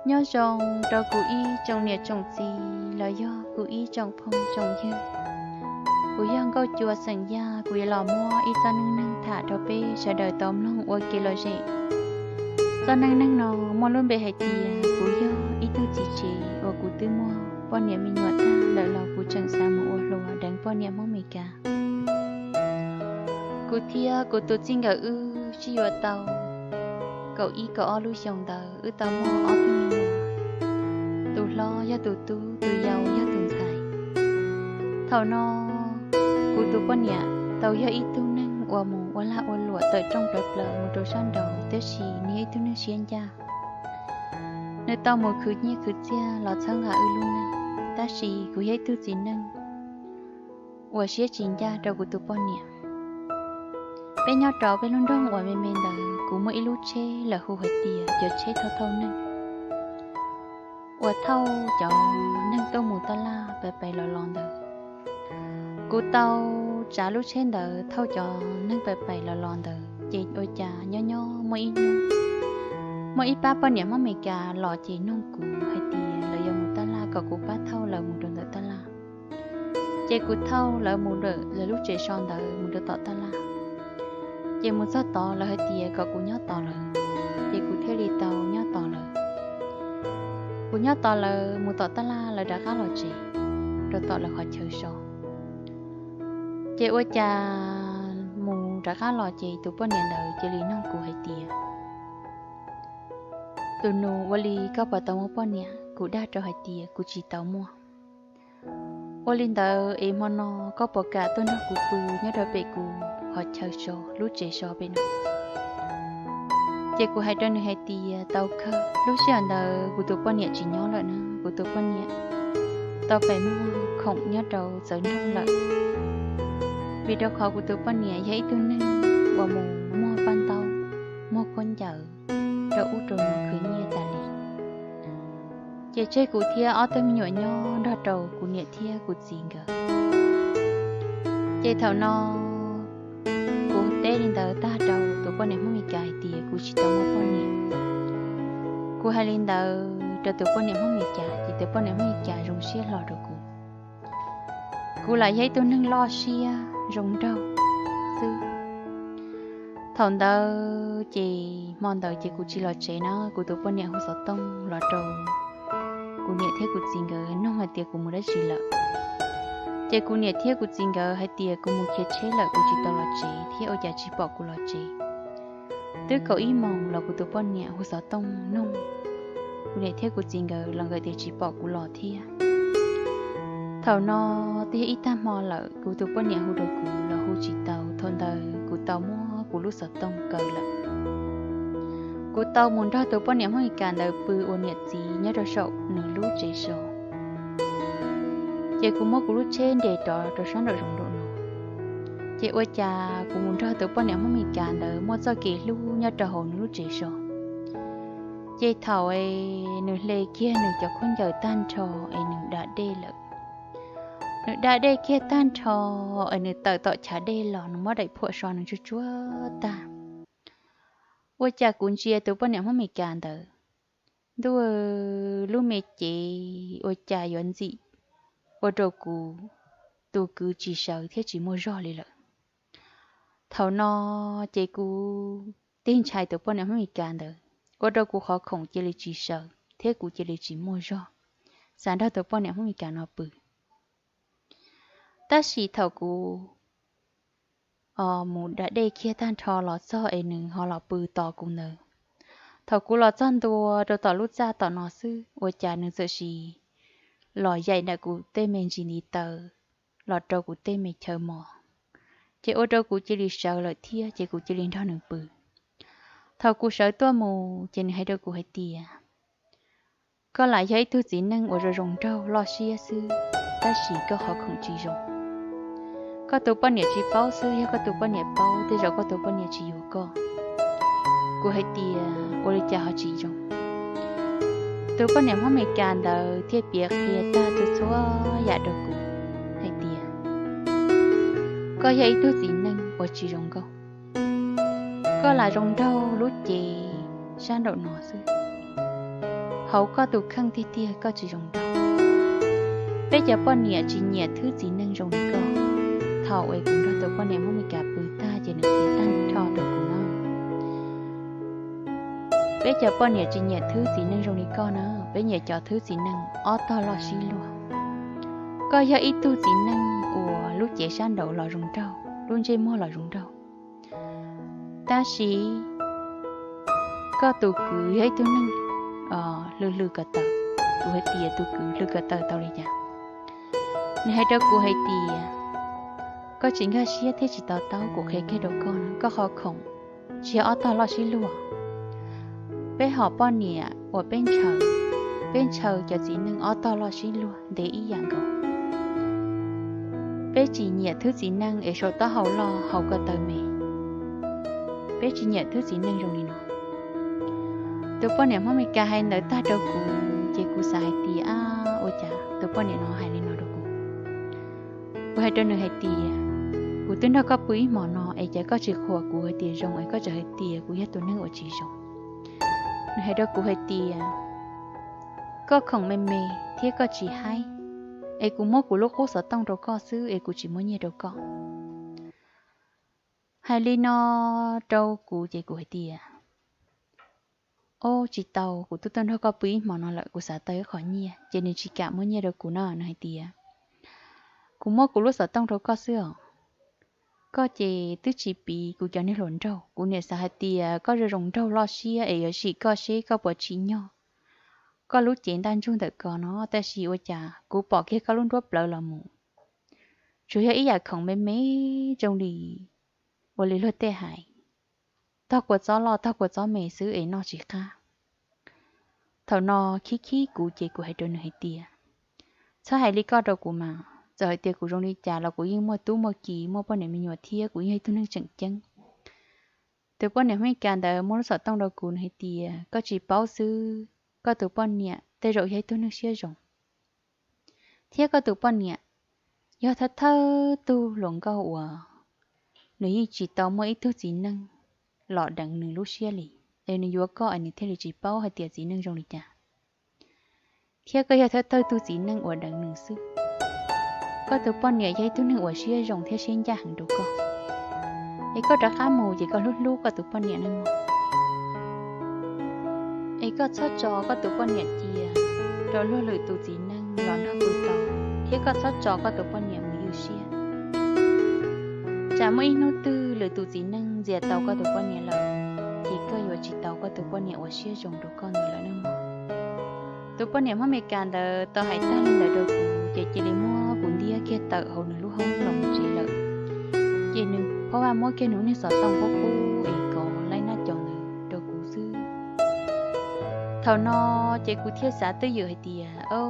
Nyob zoo rau kuv ib tsoom niam tsoom txiv los yog kuv ib tsoom phooj tsoom ywg. Kuv yog Nkauj Cua xeem Yaj, kuv yuav los muab ib txoj neej neeg tham rau peb sawv daws tau mloog ua kev lom zem. Txoj neej neeg no muaj lub npe hais tias kuv yog ib tug txiv tsev uas kuv twb muaj poj niam me nyuam tag lawm los kuv tseem xav mus ua hluas deev poj niam Hmoob Mes Kas. Kuv thiab kuv tus txij nkawm wb sib yuav tau kaum ib kaum ob lub xyoos ntawd wb tau muaj ob tug me nyuam. Tus hlob yog tus tub, tus yau yog tus ntxhais. Thaum no kuv tus poj niam tau yog ib tug neeg uas mus ua lag ua luam tawm rooj plaws plaws mus rau sab nraud, tiam sis nws yog ib tug neeg siab ncaj. Nws tau mus khwv nyiaj khwv txiaj los txhawb nqa wb lub neej, tab sis kuv yog ib tug txiv neej uas siab tsis ncaj rau kuv tus poj niam. Peb nyob rau peb lub nroog uas me me ntawd, kuv muaj ib lub tsheb lawv hu hais tias cov tsheb thauj thauj neeg, uas thauj cov neeg tuaj mus taj laj pais pais los los ntawd. Kuv tau tsav lub tsheb ntawd thauj cov neeg pais pais los los ntawd, ces ua cas nyob nyob muaj ib hnub, muaj ib pab poj niam Hmoob Mes Kas los ces nug kuv hais tias lawv yuav mus taj laj, kom kuv pab thauj lawv mus rau ntawm taj laj. Ces kuv thauj lawv mus ntawm lawv lub tsev so ntawd mus rau tom taj laj. Ces mus txog tod lawv hais tias kom kuv nyob tos lawv, ces kuv thiaj li tau nyob tos lawv. Kuv nyob tos lawv mus tom taj laj lawv rov qab los tsev, rau tom lawv qhov chaw so. Ces ua cas mus rov qab los ces tus poj niam ntawd cia li nug kuv hais tias, tus nus, ua li koj puas tau muaj poj niam? Kuv dag rau hais tias kuv tsis tau muaj. Ua li ntawd es hmo no koj puas kam tuaj nrog kuv pw nyob rau pem kuv qhov chaw so, lub tsev so pem no? Ces kuv hais rau nws hais tias tau kawg. Lub sij hawm ntawd kuv tus poj niam tsis nyob lawm na, kuv tus poj niam tau pem muag khoom nyob rau txawv nroog lawm, vim rau qhov kuv tus poj niam yog ib tug neeg uas mus muag paj ntaub, muag khaub ncaws rau ub rau no khwv nyiaj tas li. Ces tseg kuv thiab ob tug me nyuam nyob nrog rau kuv niam thiab kuv txiv nkawd. Ces thaum no kuv teb li ntawd tag rau tus poj niam Hmoob Mes Kas hais tias kuv tsis tau muaj poj niam. Kuv hais li ntawd rau tus poj niam Hmoob Mes Kas ces tus poj niam Hmoob Mes Kas zoo siab hlo rau kuv. Kuv lam yog ib tug neeg loj siab zoo nraug xwb. Thaum ntawd ces hmo ntawd ces kuv tsis los tsev na, kuv tus poj niam hu xov tooj los rau kuv niam thiab kuv txiv nkawd nug hais tias kuv mus dab tsi lawm. Ces kuv niam thiab kuv txiv nkawd hais tias kuv mus khiav tsheb lawm, kuv tsis tau los tsev thiab ua cas tsis pom kuv los tsev. Twb kaum ib moos los kuv tus poj niam hu xov tooj nug kuv niam thiab kuv txiv nkawd los nkawd tias tsis pom kuv los thiab. Thaum no twb yog ib tag hmo lawm, kuv tus poj niam hu rau kuv los hu tsis tau. Thaum ntawd kuv tau muab kuv lub xov tooj kaw lawm. Kuv tau mus nrog tus poj niam Hmoob Mes Kas ntawd pw ua niam txiv nyob rau saum nws lub tsev so. Ces kuv muab kuv lub tsheb nres rov rau sab nraum zoov nraum no. Ces ua cas kuv mus nrog tus poj niam Hmoob Mes Kas ntawd muaj txoj kev hlub nyob rau hauv nws lub tsev so. Ces thaum es nws hle kiag nws cov khaub ncaws tag nrho es nws da dej lawm. Nws da dej kiag tag nrho es nws tawm tom chav dej los, nws muab daim phuam so nws tsuag tsuag tag. Ua cas kuv ntsia tus poj niam Hmoob Mes Kas ntawd, ntuj, lub me cev ua cas yuav ntxim ua rau kuv tus kwv tsis sawv thiab tsis muaj zog li lawm. Thaum no ces kuv tig ntshai tus poj niam Hmoob Mes Kas ntawd, ua rau kuv qhov khoom cia li tsis sawv thiab kuv cia li tsis muaj zog xav nrog tus poj niam Hmoob Mes Kas no pw. Tab sis thaum kuv mus da dej kiag tag nrho los txog es nws ho los pw tos kuv ntawd. Thaum kuv los txog ntua rau tom lub txaj tom no xwb, ua cas nws txawm sis los yaim ntawm kuv tej me ntsis ntiv taw los rau kuv tej me chaw mos, ces ua rau kuv cia li sawv lawm thiab ces kuv cia li nrog nws pw. Thaum kuv sawv tuaj mus ces nws hais rau kuv hais tias, koj lam yog ib tug txiv neej uas zoo zoo nraug loj siab xwb, tab sis koj qhov khoom tsis zoo. Koj tus poj niam tsis paub xwb, yog koj tus poj niam paub tej zaum koj tus poj niam tsis yuav koj. Kuv hais tias ua li cas ho tsis zoo. Tus poj niam Hmoob Mes Kas ntawd thiaj piav qhia tag txhua txhua yam rau kuv hais tias, koj yog ib tug txiv neej uas tsis zoo nkauj. Koj lam zoo nraug lub cev sab nraum no xwb, hauv koj tus kheej tiag tiag koj tsis zoo nraug. Peb cov poj niam tsis nyiam thwb txiv neej zoo li koj. Thaum uas kuv nrog tus poj niam Hmoob Meskas pw tag ces nws txiav tag nrho rau kuv no: Peb cov poj niam tsis nyiam thwb txiv neej zoo li koj na, peb nyiam cov thwb txiv neej ob tog loj sib luag. Koj yog ib tug txiv neej uas lub cev sab nraud los zoo nraug, lub ntsej muag los zoo nraug, tab sis koj tus kwv yog ib tug neeg hlw hlw ko taw. Kuv hais tias, tus kwv hlw ko taw tau li cas? Nws hais rau kuv hais tias, koj tsis nkag siab thiab tsis to taub, kuv qhia kiag rau koj no, koj qhov khoom tsis yog ob tog loj sib luag. Peb hom poj niam uas peb ntshaw, peb ntshaw cov txiv neej ob tog loj sib luag ntev ib yam nkaus. Peb tsis nyiam thwb txiv neej es saum taub hau loj hauv ko taw me. Peb tsis nyiam thwb txiv neej zoo li no. Tus poj niam Hmoob Meskas hais ntawd tag rau kuv ces kuv xav hais tias, ab, ua cas tus poj niam no hais li no rau kuv? Kuv hais rau nws hais tias, kuv twb nrog koj pw ib hmos no es cas koj tsis qhuas kuv hais tias zoo es koj tseem hais tias kuv yog tus neeg uas tsis zoo? Nws hais rau kuv hais tias, koj khoom me me thiab koj tsis haib, es kuv muab kuv lub qub xov tooj rau koj xwb es kuv tsis muab nyiaj rau koj. Hais li no rau kuv ces kuv hais tias, ob, tsis tau, kuv twb tuaj nrog koj pw ib hmos no lawm, kuv xav tau ib qho nyiaj. Ces nws tsis kam muab nyiaj rau kuv no, nws hais tias, kuv muab kuv lub xov tooj rau koj xwb os. Koj ces twb tsis piv kuv cov niag hluas nraug, kuv niam xav hais tias koj zoo zoo nraug loj siab es yuav sim koj seb koj puas tsim nyog koj lub cev ntaj ntsug ntawm ko no, tab sis ua cas kuv pom kiag koj lub nruab plawv los mus, tsuas yog ib yam khoom me me zoo li, ua li luag tej hais, tog kua txob loj tog kua txob me xwb es noj tsis qab. Thaum no khib khib kuv ces kuv hais rau nws hais tias, txhob hais li koj rau kuv mas, txawm hais tias kuv zoo li cas los kuv yeej muaj tub muaj ki, muaj poj niam me nyuam thiab kuv yeej yog ib tug neeg tseem ceeb. Tus poj niam Hmoob Meskas ntawd muab lub xov tooj rau kuv, nws hais tias, koj tsis paub xwb, koj tus poj niam tej zaum yog ib tug neeg siab zoo, thiab koj tus poj niam yog thawj thawj tug hluas nkauj uas nws yeej tsis tau muaj ib tug txiv neej los deev nws lub siab li, es nws yuav koj es nws thiaj li tsis paub hais tias txiv neej zoo li cas. Thiab koj yog thawj thawj tug txiv neej uas deev nws xwb. Koj tus poj niam yog ib tug neeg uas siab zoo thiab siab ncaj heev rau koj, es koj rov qab mus ces koj hlub hlub koj tus poj niam nawb mog. Es koj txhob tso koj tus poj niam cia rau luag lwm tus txiv neej los nrog pw tau, thiab koj txhob tso koj tus poj niam mus ywj siab. Tsam muaj ib hnub twg lwm tus txiv neej ntxias tau koj tus poj niam lawm, ces koj yuav tsis tau koj tus poj niam uas siab zoo rau koj ntawd lawm nawb mog. Tus poj niam Hmoob Amelikas ntawd tau hais tag li ntawd rau kuv ces cia li muab kuv ntiab kiag tawm hauv nws lub hoob los mus tsev lawm. Ces nws phob vaj muab kiag nws lub niag xov tooj qub qub es kov laib nab caus ntawd rau kuv xwb. Thaum no ces kuv thiaj xav twj ywm hais tias, o,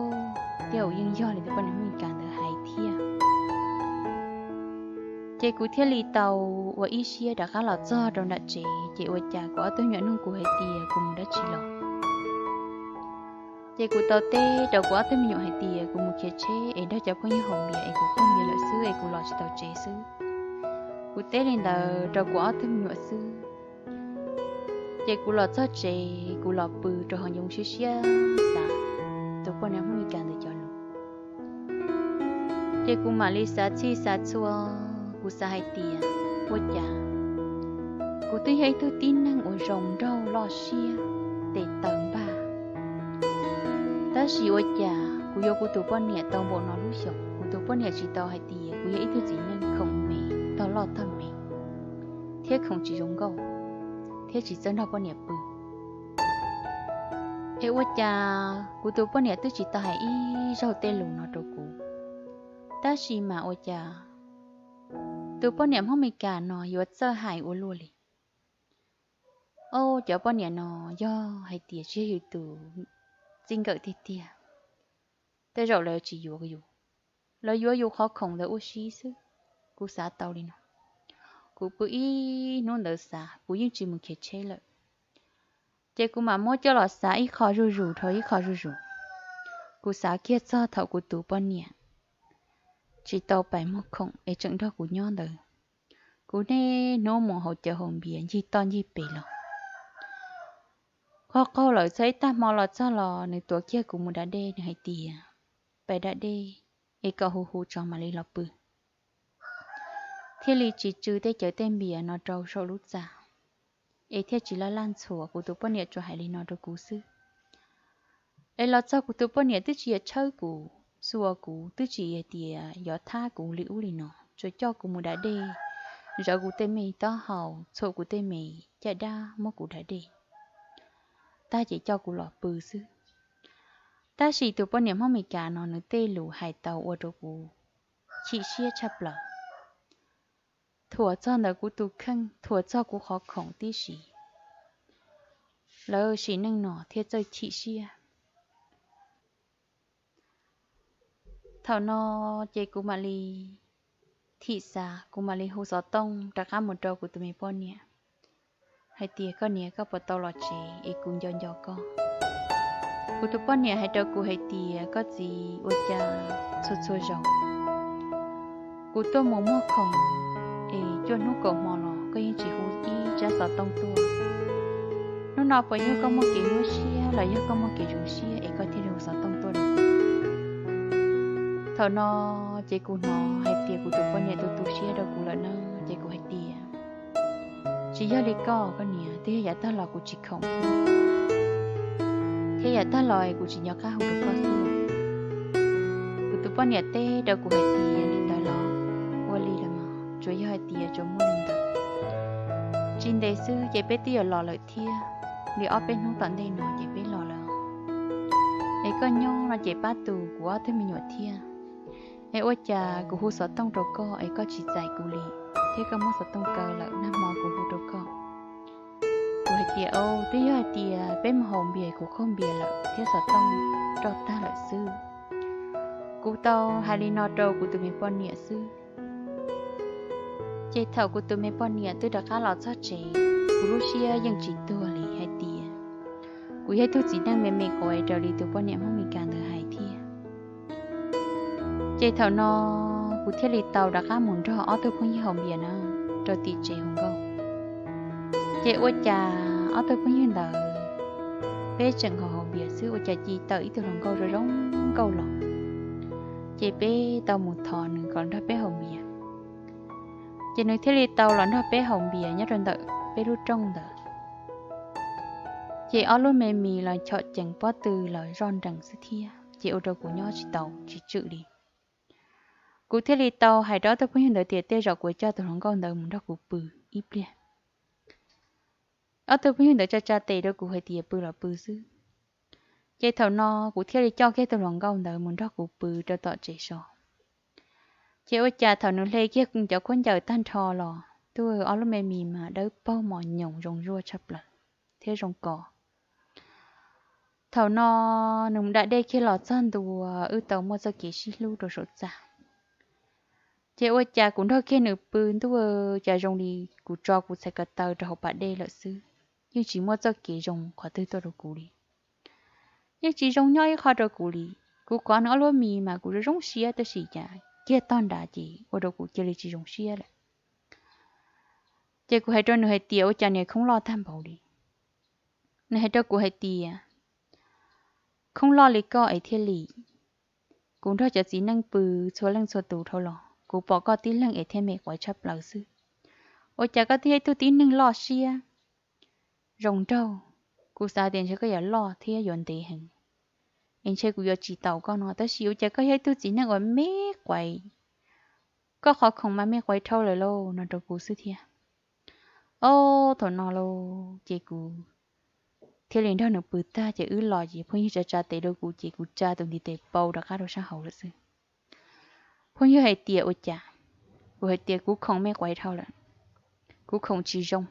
tej zaum yeej yog li tus poj niam Hmoob Amelikas ntawd hais thiab. Ces kuv thiaj li tau ua ib siab rov qab los txog rau nram tsev, ces ua cas kuv ob tug me nyuam nug kuv hais tias kuv mus dab tsi los. Ces kuv tau teb rau kuv ob tug me nyuam hais tias kuv mus khiav tsheb es nrog cov phooj ywg haus npias es kuv qaug npias lawm xwb es kuv los tsis tau tsev xwb. Kuv teb li ntawd rau kuv ob tug me nyuam xwb. Ces kuv los txog tsev, kuv los pw rau hauv ncoo siab siab xav tus poj niam Hmoob Amelikas ntawd cov lus. Ces kuv mam li xav txhij xav txhua, kuv xav hais tias, ua cas kuv twb yog ib tug tib neeg uas zoo nraug loj siab, tes taw npag, tab sis ua cas kuv yuav kuv tus poj niam tau npaum no lub xyoos, kuv tus poj niam tsis tau hais tias kuv yog ib tug txiv neej khoom me, tog loj tog me, thiab khoom tsis zoo nkauj, thiab tsis txawj nrog poj niam pw. Es ua cas kuv tus poj niam twb tsis tau hais ib zaug tej lus no rau kuv, tab sis mas ua cas tus poj niam Hmoob Amelikas no yuav txawj hais ua luaj li. O, cov poj niam no yog hais tias tsis yog yus tus txij nkawm tiag tiag, tej zaum lawv tsis yuav yus, lawv yuav yus qhov khoom ntawd ua si xwb. Kuv xav tau li no. Kuv pw ib hnub ntawd xav, kuv yeej tsis mus khiav tsheb lawm. Ces kuv mam muab coj los xav ib qho zuj zus dhau ib qho zuj zus. Kuv xav kiag txog thaum kuv tus poj niam tsis tau pais muag khoom es tseem nrog kuv nyob ntawd. Kuv niaj hnub mus hauv cawv haus npias ncig toj ncig pes los. Qaug qaug lawm txog ib tag hmo los txog los nws tuav kiag kuv mus da dej, nws hais tias, pais da dej es kom hu hu tso mam li los pw. Thiaj li tsis tsw tej cawv tej npias no rau saum lub txaj, es thiaj tsis laj laj ntxhuav. Kuv tus poj niam tsuas hais li no rau kuv xwb. Es los txog kuv tus poj niam twb tsis yog tshawb kuv, xuas kuv, twb tsis hais tias yuav thab kuv li ub li no, tsuas coj kuv mus da dej, zawv kuv tej me taub hau, txhuam kuv tej me caj dab, muab kuv da dej, tag ces coj kuv los pw xwb. Tab sis tus poj niam Hmoob Mes Kas no nws tej lus hais tau ua rau kuv chim siab tshaj plaws. Thuam txog ntawm kuv tus kheej, thuam txog kuv qhov khoom tib si, lawv sim neej no thiaj txawj chim siab. Thaum no ces kuv mam li thim xav, kuv mam li hu xov tooj rov qab mus rau kuv tus me poj niam hais tias, koj niam, koj puas tau los tsev es kuv nco nco koj? Kuv tus poj niam hais rau kuv hais tias, koj txiv, ua cas txhua txhua zaus kuv tuaj mus muag khoom es cuaj hnub kaum hmo los koj yeej tsis hu ib tsab xov tooj tuaj. Hnub no puas yog koj muaj kev nyuaj siab los yog koj muaj kev zoo siab es koj thiaj li hu xov tooj tuaj rau kuv? Thaum no ces kuv hnov hais tias kuv tus poj niam tu tu siab rau kuv lawm na, ces kuv hais tias, tsis yog li koj, koj niam, twb yog yav tag los kuv tsis khoom thiab yav tag los kuv tsis nco qab hu rau koj xwb. Kuv tus poj niam teb rau kuv hais tias, li ntawd los ua li los mas, tsuas yog hais tias tsuas muaj li ntawd, tsis ntev xwb ces peb twb yuav los lawm thiab. Li ob peb hnub tom ntej no ces peb los lawm, es koj nyob no ces pab tu kuv ob tug me nyuam thiab. Es ua cas kuv hu xov tooj rau koj es koj tsis txais kuv li, thiab koj muab xov tooj kaw lawm, nag hmo kuv hu rau koj, kuv hais tias, o, twb yog hais tias peb mus haus npias kuv qaug npias lawm thiab xov tooj roj tag lawm xwb. Kuv tau hais li no rau kuv tus me poj niam xwb. Ces thaum kuv tus me poj niam twb rov qab los txog tsev, kuv lub siab yeej tsis tuag li hais tias kuv yog ib tug txiv neej me me quav raws li tus poj niam Hmoob Mes Kas ntawd hais thiab. Ces thaum no kuv thiaj li tau rov qab mus nrog ob tug phooj ywg haus npias na, rau tim tsev hluas nkauj. Ces ua cas ob tug phooj ywg ntawd, peb tseem haus haus npias xwb ua cas cia li tawm ib tug hluas nkauj zoo zoo nkauj los, ces peb tau mus thov nws kom nrog peb haus npias. Ces nws thiaj li tau los nrog peb haus npias nyob rau ntawm peb lub rooj ntawd. Ces ob lub me mis los chom ceev pob tw los zoj nrees xwb thiab, ces ua rau kuv nyob tsis tau tsis tswm li. Kuv thiaj li tau hais rau ob tug phooj ywg ntawd tias tej zaum kuv coj tus hluas nkauj ntawd mus nrog kuv pw ib pliag. Ob tug phooj ywg ntawd tsa tsa tes rau kuv hais tias pw los pw xwb. Ces thaum no kuv thiaj li coj kiag tus hluas nkauj ntawd mus nrog kuv pw rau tom tsev so. Ces ua cas thaum nws hle kiag cov khaub ncaws tag nrho los, ntuj, ob lub me mis mas dawb paug mos nyoos zoo zuaj tshaj plaws thiab zoo kos. Thaum no nws mus da dej kiag los txog ntua, wb tau muaj txoj kev sib hlub rau saum txaj. Ces ua cas kuv nrog kiag nws pw, ntuj, cas zoo li kuv tso kuv txhais ko taw rau hauv pas dej lawm xwb, yeej tsis muaj txoj kev zoo qhov twg tuaj rau kuv li. Yeej tsis zoo nyob ib qho rau kuv li. Kuv kov nws ob lub mis mas kuv zoo zoo siab, tab sis cas kiag tog nrad ces ua rau kuv cia li tsis zoo siab lawm. Ces kuv hais rau nws hais tias, ua cas niag khoob loj tag npaum li? Nws hais rau kuv hais tias, khoob loj li koj es thiaj li, kuv nrog cov txiv neej pw txhua leej txhua tus dhau los kuv pom koj tib leeg es thiaj me quav tshaj plaws xwb. Ua cas koj twb yog ib tug tib neeg loj siab zoo nraug, kuv xav tias ntshe koj yuav loj thiab yuav ntev heev, es ntshe kuv yuav tsis tau koj no, tab sis ua cas koj yog ib tug txiv neej uas me quav, koj qhov khoom mas me quav dhau lawm lauj, no rau kuv xwb thiab. Ob, thaum no lauj ces kuv thiaj li nrog nws pw tag ces wb los ces phooj ywg tsa tsa tes rau kuv ces kuv tsa tus ntiv tes pau rov qab rau sab hauv lawm xwb. Phooj ywg hais tias ua cas? Kuv hais tias kuv khoom me quav dhau lawm, kuv khoom tsis zoo.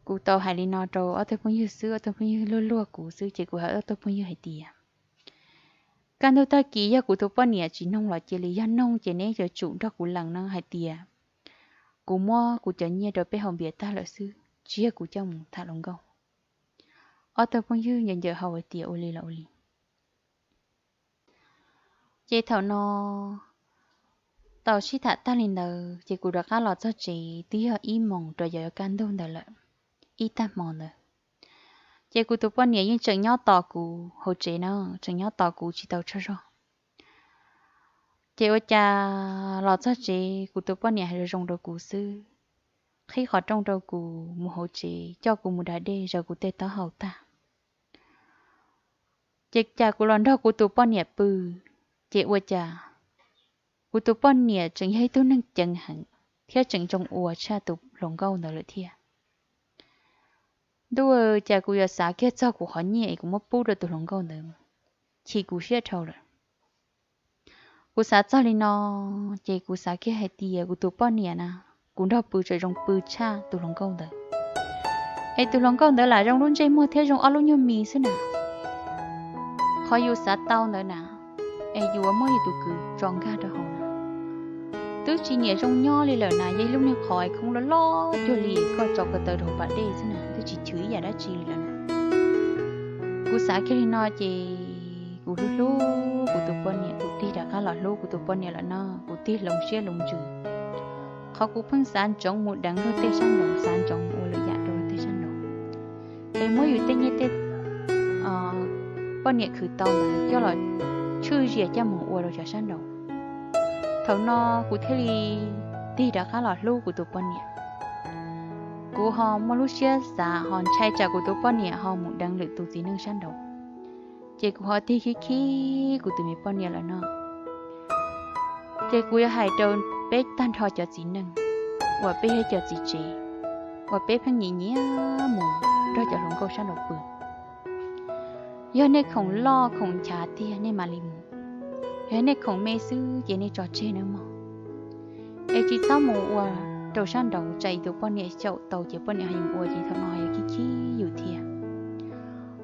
Kuv tau hais li no rau ob tug phooj ywg xwb, ob tug phooj ywg luag luag kuv xwb ces kuv hais ob tug phooj ywg hais tias, kaj ntug tag kis yog kuv tus poj niam tsis noog los cia li, yog noog ces neb yuav tsum nrog kuv lees no hais tias kuv muab kuv cov nyiaj rau peb haus npias tag lawm xwb, tsis yog kuv coj mus tham hluas nkauj. Ob tug phooj ywg ncaws ncaws hau hais tias ua li los ua li. Ces thaum no tau sib tham tag li ntawd ces kuv rov qab los txog tsev twb yog ib moos rau yav kaj ntug ntawd lawm, ib tag hmo ntawd. Ces kuv tus poj niam yeej tseem nyob tos kuv hauv tsev na, tseem nyob tos kuv tsis tau tsaug zog. Ces ua cas los txog tsev kuv tus poj niam hais zoo zoo rau kuv xwb, qhib qhov rooj rau kuv mus hauv tsev coj kuv mus da dej zaws kuv tej taub hau tag. Ces cas kuv los nrog kuv tus poj niam pw, ces ua cas kuv tus poj niam tseem yog ib tug neeg ceev heev thiab tseem zoo ua tshaj tus hluas nkauj ntawd lawm thiab. Ntuj, cas kuv yuav xav kiag txog kuv qhov nyiaj es kuv muab pub rau tus hluas nkauj ntawd, chim kuv siab dhau lawm. Kuv xav txog li no, ces kuv xav kiag hais tias kuv tus poj niam na, kuv nrog pw tseem zoo pw tshaj tus hluas nkauj ntawd. Es tus hluas nkauj ntawd lam zoo lub ntsej muag thiab zoo ob lub nyuag mis xwb na. Qhov yus xav tau ntawd na, es yus muab yus tus kwv tso nkag rau hauv na, twb tsis nyiam zoo nyob li lawm na, yog ib lub niag qhov es khoob loj loj cuag li koj tso ko taw rau pas dej xwb na, twb tsis chwv ib yam dab tsi li lawm na. Kuv xav kiag li no ces kuv hlub hlub kuv tus poj niam, kuv tig rov qab los hlub kuv tus poj niam lawm no, kuv tig hloov siab hloov ntsws. Qhov kuv pheej xav ntsoov mus deev luag tej sab nraud, xav ntsoov mus ua lwm yam rau luag tej sab nraud, es muab yus tej nyiaj tej poj niam khwv tau ntawd coj los tshwj zias coj mus ua rau cov sab nraud. Thaum no kuv thiaj li tig rov qab los hlub kuv tus poj niam. Kuv ho muaj lub siab xav ho ntshai tsam kuv tus poj niam ho mus deev lwm tus txiv neej sab nraud, ces kuv ho tig khib khib kuv tus me poj niam lawm no. Ces kuv yuav hais rau peb tag nrho cov txiv neej uas peb yog cov txiv tsev uas peb pheej nyiam nyiam mus nrog cov hluas nkauj sab nraud pw. Yog nej khoom loj khoom nchav tiag nej mam li mus, yog nej khoom me xwb ces nej tso tseg nawb mog. Es tsis txhob mus ua rau sab nraud tsam tus poj niam xyaum tau ces poj niam ho yuav ua ces thaum no ho yuav khib khib yus thiab.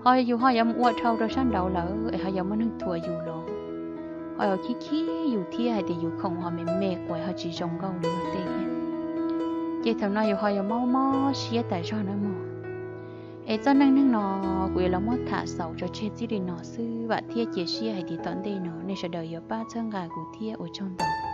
Ho yus ho yuav mus ua dhau rau sab nraud lawm es ho yuav muaj neeg thuam yus los ho yuav khib khib yus thiab hais tias yus khoom ho me me quas ho tsis zoo nkauj li luag tej thiab. Ces thaum no yus ho yuav mob mob siab tas zog nawb mog. Es txoj neej neeg no kuv yuav los muab tham xaus tso tseg txij li no xwb vam thiab cia siab hais tias tom ntej no nej sawv daws yuav pab txhawb nqa kuv thiab ua tsaug ntau.